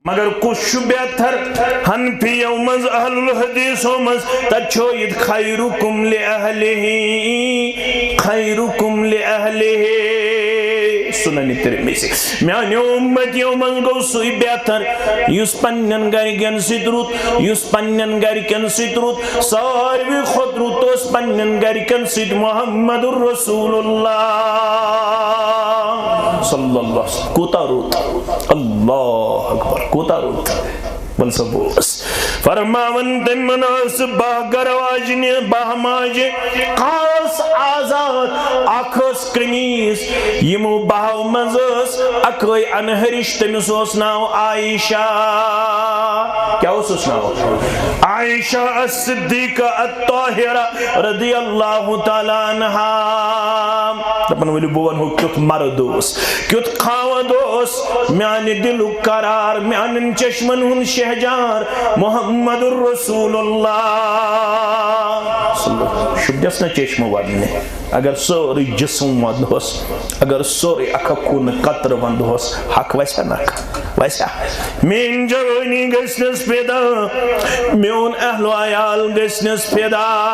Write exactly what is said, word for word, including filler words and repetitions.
مگر کُس چھُ بہتر؟ حنفیو منٛز، اہل الحدیثو منٛز، تتہِ چھُ یہِ خیرکم لأہلہ، خیرکم لأہلہ۔ سنن ترمذی۔ میانیو امتیو منٛز گوٚو سُے بہتر، یُس پننٮ۪ن گرِکٮ۪ن سۭتۍ رُت، یُس پننٮ۪ن گرِکٮ۪ن سۭتۍ رُت، ساروی کھۄتہٕ رُت اوس پننٮ۪ن گرِکٮ۪ن سۭتۍ محمد رسول اللہ صلی اللہ علیہ وسلم۔ کوٗتاہ رُت، اللہ اکبر، کوٗتاہ رُت۔ بل سا بوس۔ فرماوان تِمن ٲس باہ گرٕ واجنہِ، باہ ماجہِ، خاص آزاد، اکھ ٲس کنیز۔ یِمو باہو منٛز ٲس اکٲے انہرِش، تٔمِس اوس ناو عائشہ۔ کیٛاہ اوسُس ناو؟ عائشہ الصدیقہ الطاہرہ رضی اللہ تعالیٰ عنہا۔ دپان، ؤلِو بہٕ ونہو کیُتھ مرد اوس، کیُتھ خاوند اوس، میانہِ دلُک قرار، میانٮ۪ن چشمن ہُنٛد شہجار، محمد رسول اللہ۔ شُبدس نہ چشمہٕ ودنہِ، اگر سورُے جسم ودہوس، اگر سورُے اکھ اکھ خوٗنہٕ قطرٕ ونٛدہوس، حق وسہِ ہا نکھٕ؟ وسہِ ہا؟ میٲنۍ جوٲنی گژھنس فدا، میون اہل و عیال گژھنس فدا۔